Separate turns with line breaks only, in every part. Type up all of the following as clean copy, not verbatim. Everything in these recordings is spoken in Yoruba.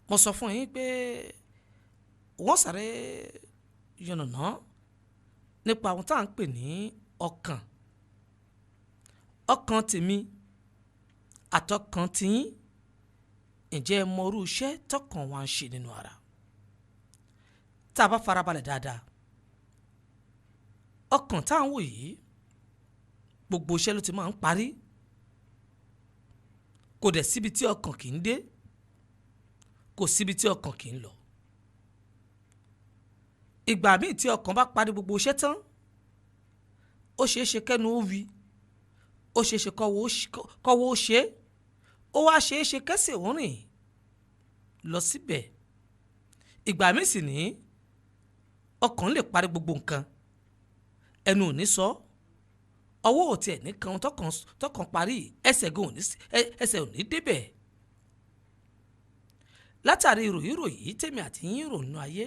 Mo sọ fún yín pé wọ́n sáré yànnàná nípa ohun tá à ń pè ní ọkàn. Ọkàn tèmi àtọkàn tiyín, ǹjẹ́ ẹ mọ irú iṣẹ́ tọkàn wa ń ṣe nínú ara? Tá a bá farabalẹ̀ dáadáa, ọkàn tá à ń wò yìí, gbogbo iṣẹ́ ló ti máa ń parí. Kò dẹ̀ síbi tí ọkàn kì í dé, kò síbi tí ọkàn kì í lọ. Ìgbà míì tí ọkàn bá parí gbogbo iṣẹ́ tán, ó ṣeé ṣe kẹ́nu ó wí, ó ṣeé ṣe kọ́wọ́ ó ṣe é, ó wá ṣeé ṣe kẹ́sẹ̀ ó rìn lọ síbẹ̀. Ìgbà míì sì ní ọkàn lè parí gbogbo nǹkan, ẹnu ò ní sọ, ọwọ́ ò tiẹ̀ ní kan tọkàn parí, ẹsẹ̀ gan ẹsẹ̀ ò ní débẹ̀. Látàrí ròyìnròyìn tèmi àti yín rònú ayé,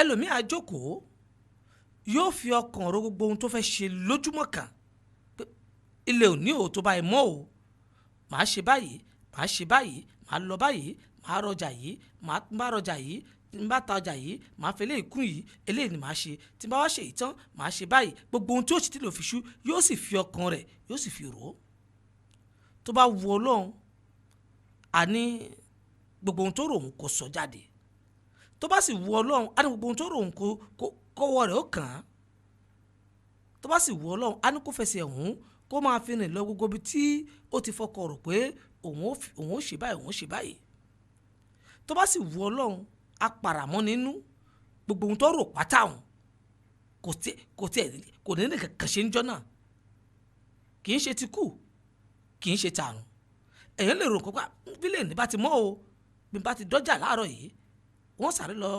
ẹlòmíì á jókòó, yóò fi ọkàn ro gbogbo ohun tó fẹ́ ṣe lójúmọ́ kan, pé ilé òní ò tó báyìí mọ́ o, màá ṣe báyìí, màá ṣe báyìí, màá lọ báyìí, màá rọjà yìí, màá bá rọjà yìí, n bá ta ọjà yìí, màá fi eléyìí kún yìí, eléyìí ni màá ṣe, tí n bá wá ṣe yìí tán, màá ṣe báyìí. Gbogbo ohun tí ó ṣe tí lè fi ṣú, yóò sì fi ọkàn rẹ̀, yóò sì fi rò ó. Tó bá wu Ọlọ́run, àní gbogbo ohun tó rò òun kò sọ jáde. Tó bá sì wu Ọlọ́run, á ní gbogbo ohun tó rò òun kọ́wọ́ rẹ̀ ó kàn án. Tó bá sì wu Ọlọ́run, á ní kó fẹsẹ̀ òun kó máa fi rìn lọ gbogbo ibi tí ó ti fọkàn rò pé òun ó ṣe báyìí, òun ó ṣe báyìí. Tó bá sì wu Ọlọ́run, á paramọ́ nínú gbogbo ohun tó rò pátá òun kò ní nìkan kan ṣe ń jọ́ náà. Kì í ṣe ti kú, kì í ṣe tààrùn. Èèyàn lè rò kópa bí lè ní bá ti mọ́ o, bí bá ti dọ́jà láàárọ̀ yìí, wọ́n sáré lọ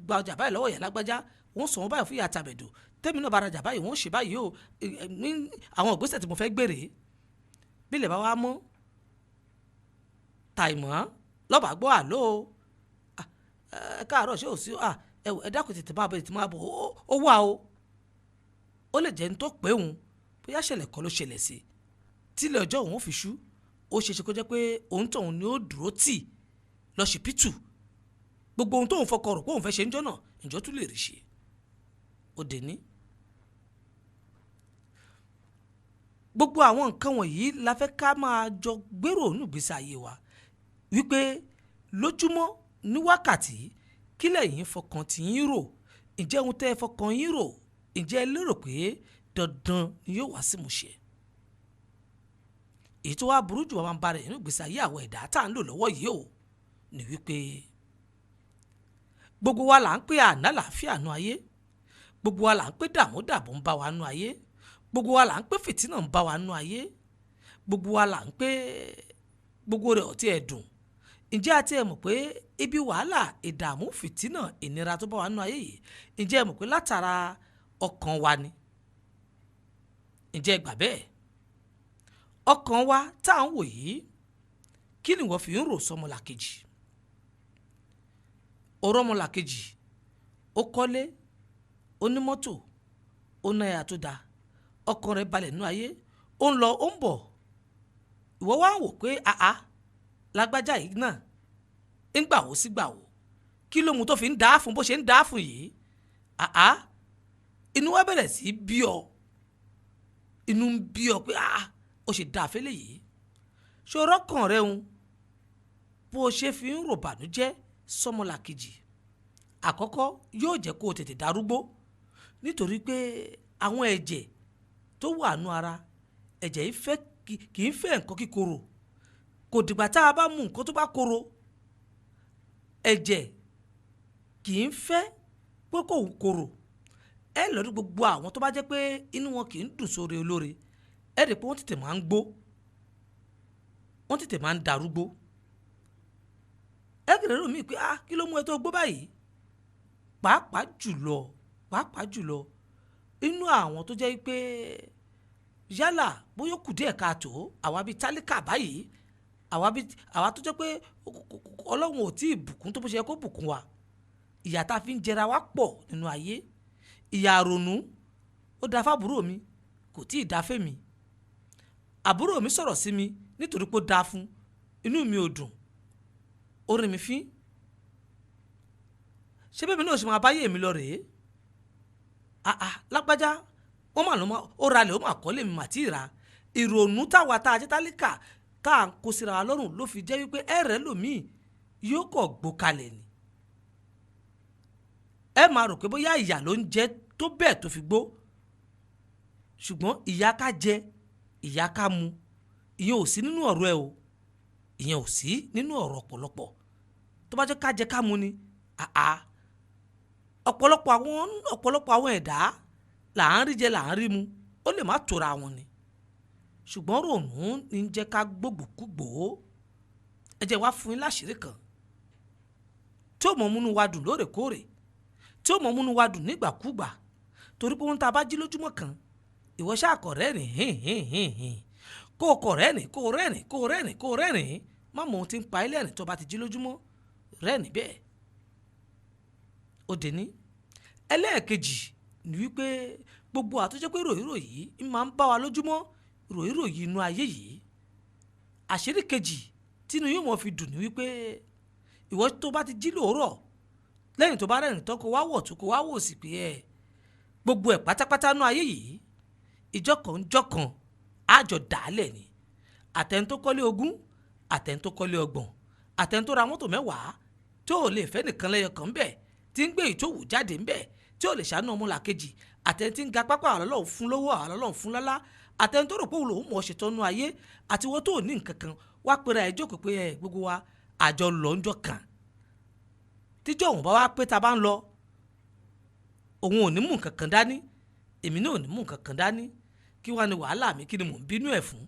gba ọjà báyìí lọ́wọ́ ìyá lágbájá, wọ́n sọ wọ́n báyìí fún ìyá tàbẹ̀dù, tẹ́mi náà bá rajà báyìí, wọ́n ṣe báyìí o, àwọn ìgbésẹ̀ tí mo fẹ́ gbèrè. Bí lè bá wá mọ́ tàìmọ́ lọ́ba gbọ́ àlọ́ o, ẹ káàárọ̀ ṣé ò sí, ẹ dákun tètè máa bọ̀, tètè máa bọ̀, ó wà o. Ó lè jẹ́ ní tó pé òun bóyá ṣẹlẹ̀ kọ́ ló ṣẹlẹ̀ sí i, tílẹ̀ ọjọ́ òun fi ṣú, ó ṣeéṣe kó jẹ́ pé òun tóun ni ó dúró tì lọ sí pítù. Gbogbo ohun tóun fọkàn rò pé òun fẹ́ ṣe ń jọ́ náà, ǹjọ́ tún lè rí ṣe. Ó dé ní. Gbogbo àwọn nǹkan wọ̀nyí la fẹ́ ká máa jọ gbèrò nínú ìgbésí ayé wa, wípé lójúmọ́ ní wákàtí kí lẹ̀yin fọkàn tí yín rò, ǹjẹ́ ohun tẹ́ ẹ fọkàn yín rò, ǹjẹ́ ẹ lérò pé dandan ni yóò wá sí ìmúṣẹ? Èyí tó wá burú jù wá máa ń bá rẹ̀ nínú ìgbésí ayé àwọn ẹ̀dá tá à ń lò lọ́wọ́ yìí o, ní wípé gbogbo wa là ń pè àná làáfíà nú ayé, gbogbo wa là ń pè dààmú dààbò ń bá wa nú ayé, gbogbo wa là ń pè fìtínà ń bá wa nú ayé, gbogbo wa là ń pè gbogbo rẹ̀ ọ̀tí ẹ̀ dùn. Ǹjẹ́ a ti ẹ̀ mọ̀ pé ibi wàhálà, ìdààmú, fìtínà, ìnira tó bá wa nú ayé yìí, ǹjẹ́ ẹ mọ̀ pé látara ọkàn wa ni? Ǹjẹ́ ẹ gbà bẹ́ẹ̀? Ọkàn wa tá à ń wò yìí, kí ni wọ́n fi ń rò sọmọlàkejì? Ọ̀rọ̀ ọmọlàkejì, ó kọ́lé, ó ní mọ́tò, ó ná ẹ̀yà tó dáa, ọkàn rẹ̀ balẹ̀ nínú ayé, ó ń lọ, ó ń bọ̀. Ìwọ wá ń wò pé àá lágbájá yìí náà ń gbà wò sí gbà wò, kí ló mú tó fi ń dá fún bó ṣe ń dá fún yìí? Àá inú wa bẹ̀rẹ̀ sí bí ọ, inú ń bí ọ pé àá ó ṣe dá fẹ́lẹ̀ yìí. Ṣòro ọkàn rẹ ń bó ṣe fi ń rò bànújẹ́ sọmọlàkejì, àkọ́kọ́ yóò jẹ́ kó o tètè darúgbó, nítorí pé àwọn ẹ̀jẹ̀ tó wà nú ara, ẹ̀jẹ̀ yìí fẹ́ kì í fẹ́ nǹkan kíkorò. Kò dìgbà tá a bá mú nǹkan tó bá korò, ẹ̀jẹ̀ kì í fẹ́ pé kò ń korò. Ẹ lọ́dún gbogbo àwọn tó bá jẹ́ pé inú wọn kì í dùn sóore olóore, ẹ rí i pé wọ́n tètè máa ń gbó, wọ́n tètè máa ń darúgbó. Ẹ kìlọ̀ lómi pé ah kí ló mú ẹ tó gbó báyìí? Pàápàá jùlọ, pàápàá jùlọ inú àwọn tó jẹ́ pé yálà bóyá ó kù díẹ̀ káàtó, àwa bíi tálíkà báyìí, àwa tó jẹ́ pé Ọlọ́run ò tí ì bùkún tó bó ṣe yẹ kó bùkún wa, ìyà tá a fi ń jẹra wa pọ̀ nínú ayé. Ìyà àrònú ó da fábúrò mi, kò tí ì da fẹ́mi. Àbúrò mi sọ̀rọ̀ sí mi nítorí pé ó da fún, inú mi ò dùn, Ó rí mi fín, ṣé bẹ́ẹ̀ mi náà ṣe máa báyé mi lọ rèé? Àà lágbájá wọ́n mà ló ma ó ralẹ̀, ó mà kọ́lé, mi mà tí ì ra. Ìrònú táwa tá a jẹ́ tálíkà tá à ń kó síra wa lọ́rùn ló fi jẹ́ wípé ẹ̀rẹ́ lòmíì yóò kọ̀ gbó kalẹ̀ ni. Ẹ máa rò pé bóyá ìyà ló ń jẹ tó bẹ́ẹ̀ tó fi gbó, ṣùgbọ́n ìyà ká jẹ, ìyà ká mu, ìyẹn ò sí nínú ọ̀rọ̀ ẹ o, ìyẹn ò sí nínú ọ̀rọ̀ ọ̀pọ̀lọpọ̀. Tó bá jẹ́ ká jẹ ká mu ni, àà ọ̀pọ̀lọpọ̀ àwọn ẹ̀dá là ń rí jẹ, là ń rí mu, ó lè má tóra wọn ni. Ṣùgbọ́n rònú ní jẹ́ ká gbógbòkúgbò. Ẹ jẹ́ wá fún yín láṣìírí kan tí ó mọ̀ múnú wa dùn lóòrèkóòrè, tí ó mọ̀ múnú wa dùn nígbàkúgbà, torí pé ohun tá a bá jí lójúmọ́ kan, ìwọ ṣáà kọ̀ rẹ́rìn hìn hìn hìn hìn, kó o kọ̀ rẹ́rìn, kó o rẹ́rìn, kó o rẹ́rìn, kó o rẹ́rìn. Má mọ ohun tí ń pa ilé ẹ̀rìn tó bá ti jí lójúmọ́, rẹ́rìn bẹ́ẹ̀. Ó dé ní ẹlẹ́ẹ̀kejì ni wípé gbogbo àtúnjẹ́ pé ròyìnròyìn ń máa ń bá wa lójúmọ́, ròyìnròyìn inú ayé yìí. Àṣírí kejì tínú yóò mọ̀ fi dùn ní wípé ìwọ tó bá ti jí lóòrọ̀, lẹ́yìn tó bá rẹ́rìn tán, kó wá wọ̀ tó kó wá wò sí pé ẹ gbogbo ẹ̀ pátápátá inú ayé yìí, ìjọ kan ń jọ kan àjọ dàálẹ̀ ni. Àtẹni tó kọ́lé 20, àtẹni tó kọ́lé 30, àtẹni tó ra mọ́tò 10 tí ò lè fẹ́ nìkan lẹ́yọ kan ńbẹ̀, tí ń gbé ìtòwù jáde ńbẹ̀, tí ò lè ṣàánú ọmọlàkejì, àtẹni tí ń ga pápá àlọ́lọ́ fún lówó, àlọ́lọ́ fún lọ́lá, àtẹni tó rò pé òun lòún mọ̀ ṣètò ọnú ayé, àti wọ́n tó ní nǹkan kan wá pera ẹ̀ jókòó pé ẹ gbogbo wa àjọ lọ ń jọ kàn. Tíjọ́ òun bá wá pé ta bá ń lọ, òun ò ní mú nǹkan kan dání, èmi náà ò ní mú nǹkan kan dání, kí wá ní wàhálà mi, kí ni mò ń bínú ẹ̀ fún?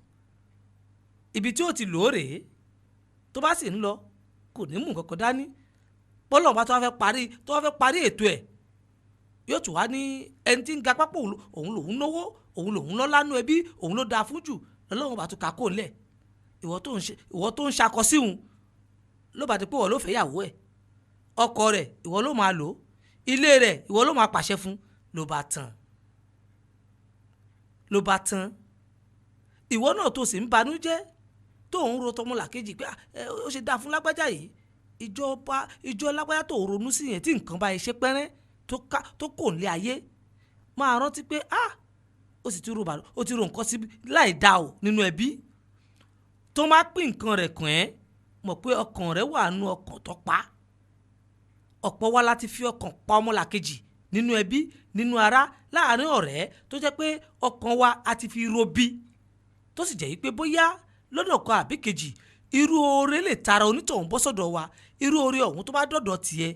Ibi tí ó ti lò ó rèé, tó bá sì ń lọ kò ní mú nǹkan kan dání. Bọ́lọ̀ bá tó wá fẹ́ parí, tó wá fẹ́ parí ètò ẹ̀, yóò tún wá ní ẹni tí ń ga pápá òun lòun náwó, òun lòun lọ́lá nú ẹbí, òun ló dáa fún jù, lọ́lọ́run bá tún ka kó ńlẹ̀. Ìwọ tó ń ṣakọ sí òun ló bá ti pé ìwọ ló fẹ́ yàwó ẹ̀, ọkọ rẹ̀ ìwọ ló máa lò ó, ilé rẹ̀ ìwọ ló máa pàṣẹ fún, ló bá tán, ló bá tán. Ìwọ náà tó sì ń banújẹ́, tó ń ro tọmọlàkejì pé ó ṣe dáa fún lágbájá yìí, ìjọ lágbájá tó ronú sí yẹn tí nǹkan bá ṣe pẹ́rẹ́ tó kò ní ayé, máa rántí pé ah ó sì ti ro bàlọ́, ó ti ro nǹkan sí láì dá o nínú ẹbí. Tó máa pín nǹkan rẹ̀ kàn ẹ́, mọ̀ pé ọkàn rẹ̀ wà nú ọkàn tó pa. Ọ̀pọ̀ wa láti fi ọkàn pa ọmọlàkejì nínú ẹbí, nínú ará, láàárín ọ̀rẹ́, tó jẹ́ pé ọkàn wa a ti fi robi, tó sì jẹ́ pé bóyá lọ́dọ̀ kan àbí kejì irú oore lè tara onítọ̀hún bọ́ sọ́dọ̀ wa. Irú oore ọ̀hún tó bá dọ̀dọ̀ tiẹ̀,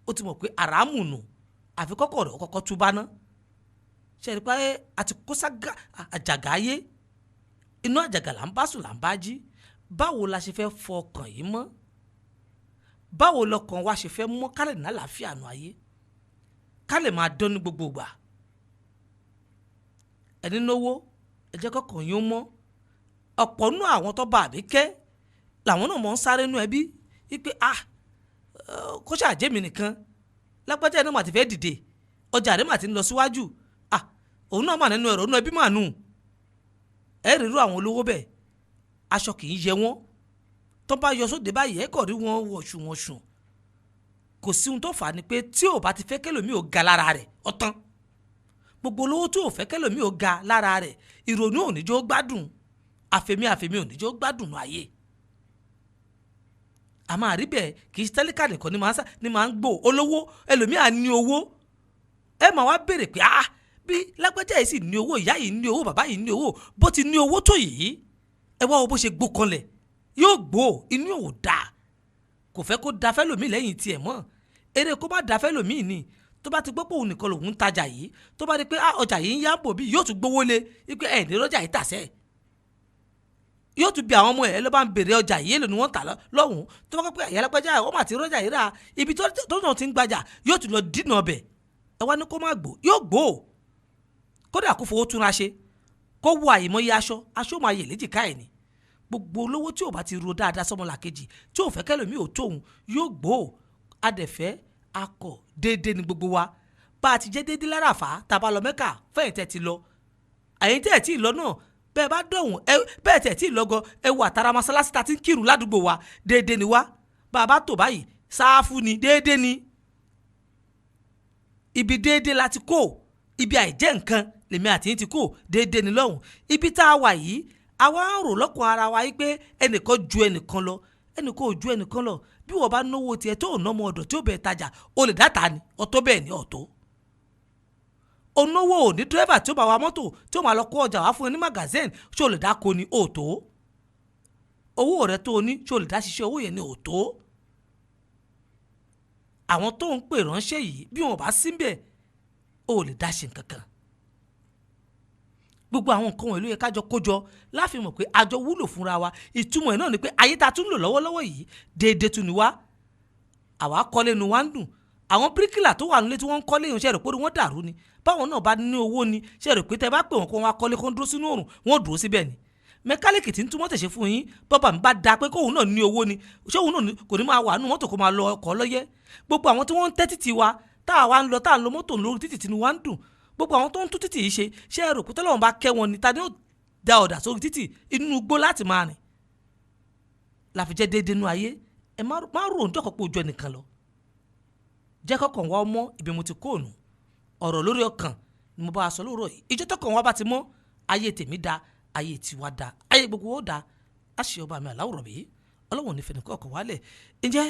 ó ti mọ̀ pé àràmù nù, àfi kọ́kọ́ rẹ̀ kọ́kọ́ tú bá ná. Ṣe é rí pé a ti kó ságà àjàgà ayé, inú àjàgà là ń bá sùn là ń bá jí. Báwo la ṣe fẹ́ fọ ọkàn yìí mọ́? Báwo lọkàn wa ṣe fẹ́ mọ́ ká lè ní àlàáfíà nù ayé, ká lè máa dán ní gbogbo ìgbà? Ẹni náwó, ẹ jẹ́ kọ́kàn yín ó mọ́. Ọ̀pọ̀ nú àwọn tó bá àbí kẹ́ làwọn náà mọ̀ ń sáré nú ẹbí wípé ah kó ṣàjẹ́ mi nìkan, lágbájá iná mà ti fẹ́ dìde, ọjà rẹ̀ mà ti ń lọ síwájú, ah òun náà mà nínú ẹ̀rọ nú ẹbí mà nù. Ẹ rí irú àwọn olówó bẹ́ẹ̀, aṣọ kì í yẹ wọ́n, tó bá yọ sóde báyìí ẹ kàn rí wọn wọ̀ṣùwọ̀ṣùn. Kò sí ohun tó fà á ni pé tí ò bá ti fẹ́ kẹ́lòmíì ò ga lára rẹ̀ ọ̀tán. Gbogbo olówó tí ò fẹ́ kẹ́lòmíì ò ga lára rẹ̀, ìrònú ò ní jó gbádùn, àfẹ̀mí àfẹ̀mí ò ní jó gbádùn ayé. A máa rí bẹ́ẹ̀, kì í ṣe tálíkà nìkan ni máa ń gbò olówó, ẹlòmíì á ní owó. Ẹ máa wá béèrè pé ah bí lágbájá yìí sì ní owó, ìyá yìí ní owó, bàbá yìí ní owó, bó ti ní owó tó yìí, ẹ wá wo bó ṣe gbó kanlẹ̀, yóò gbó, inú ò dáa, kò fẹ́ kó da fẹ́lòmíì lẹ́yìn tiẹ̀ mọ́. Eré kó má da fẹ́lòmíì ni, tó bá ti gbọ́ pé òun nìkan lòun ń tajà yìí, tó bá rí pé ọjà yìí ń yá bò bí, yóò tún gbówó lé wípé ẹ̀ ní rọ́jà yìí tàṣẹ́. Yóò tún bi àwọn ọmọ ẹ̀ ló bá ń béèrè ọjà yìí èlò ni wọ́n ń tà lọ́hùn-ún. Tó bá kọ́ pé àyà lágbájá wọ́n mà ti rọ́jà yìí rà, ibi tó náà ti ń gbajà yóò tún lọ dínà ọbẹ̀. Ẹ wá ní kó má gbó, yóò gbó. Kódà kó fowó túnra ṣe, kó wọ àìmọye aṣọ, aṣọ máa yè léjìká ẹ̀ ni. Gbogbo olówó tí ò bá ti ro dáadáa sọmọlàkejì, tí ò fẹ́ kẹ́lòmíì ò tóun, yóò gbó. Adẹ̀fẹ́ akọ̀ déédéé ni gbogbo wa. Bá a ti jẹ́ déédéé láràfá, tá a bá lọ Mẹ́kà, fẹ́yìn tẹ́ ti lọ, àyìn tẹ́ ẹ̀ tí ì lọ náà, bẹ́ẹ̀ bá dọ̀hún, bẹ́ẹ̀ tẹ̀ tí ì lọ́gọ, ẹ wà tara mọ́sálásí ta ti ń kírun ládùúgbò wa, déédéé ni wá. Bá Bàbá tó báyìí sáfù ni, déédéé ni. Ibi déédéé la ti kó, ibi àìjẹ́ nǹkan lèmi àti yín ti kó, déédéé ni lọ́hùn. Ibi tá a wà yìí, àwa ń rò lọ́kàn ara wa yìí pé ẹnìkan ju ẹnìkan lọ, ẹnìkan ò ju ẹnìkan lọ. Bí wọ́n bá náwó tiẹ̀ tó ò nọ́mọ ọ̀dọ̀ tí ó bẹ̀ tajà, o lè dáta ni ọ̀tọ̀ bẹ́ẹ̀ ni ọ̀tọ̀. Onáwó ò ní dírẹ́fà tí ó bá wa mọ́tò tí ó máa lọ kó ọjà wá fún ẹ ní magazine, ṣé o lè dáko ni? Òtó. Owó rẹ tó o ní, ṣé o lè dá ṣiṣẹ́ owó yẹn ni? Òtó. Àwọn tó ń pè ránṣẹ́ yìí, bí wọn bá síbẹ̀, o lè dá ṣe nǹkan kan. Gbogbo àwọn nǹkan wọ̀nyí ló yẹ kájọ kójọ láfi mọ̀ pé àjọ wúlò fúnra wa. Ìtumọ̀ ẹ̀ náà ni pé ayé tá a tún lò lọ́wọ́lọ́wọ́ yìí, déédéé tún ni wá. Àwa kọ́lé nu wa ń dùn. Àwọn bíríkìlà tó wà nílé tí wọ́n ń kọ́lé yìí, ṣe rò pé wọ́n dàrú ni? Báwọn náà bá ní owó ni, ṣe rò pé tẹ bá pè wọ́n kó wọ́n kọ́lé kó ń dúró sínú òrùn, wọ́n dúró síbẹ̀ ni? Mẹkáníìkì tí ń túmọ̀ tẹ̀sẹ̀ fún yín, bọ́bà mi bá da pé kóun náà ní owó ni, ṣé òun náà kò ní máa wà nínú mọ́tò kó máa lọ ọkọ̀ lọ́yẹ́? Gbogbo àwọn tí wọ́n ń tẹ́ títì wa, tá a wá ń lọ, tá a ń lo mọ́tò lórí títì tí wa ń dùn, gbogbo àwọn tó ń tún títì yìí ṣe, ṣé ẹ rò pé tọ́lọ́run bá kẹ́ wọn ni, ta ni ó da ọ̀dà sórí títì? Inú igbó láti máa rìn. Láfi jẹ́ déédéé nú ayé. Ẹ má rò ń dọ́kọ̀ pé ojú ẹnìkan lọ. Jẹ́ kọ́kàn wa mọ́. Ibi mo ti kó ònù ọ̀rọ̀ lórí ọkàn ni mo bá a sọ lóòrọ̀ yìí. Ìjọ tọkàn wa bá ti mọ́, ayé tèmi da, ayé tiwa da, ayé gbogbo ó da. Á ṣe ọba mi àláwùrọ̀ bí ọlọ́wọ̀n nífẹ̀ẹ́ nìkan ọkàn wálẹ̀. Ǹjẹ́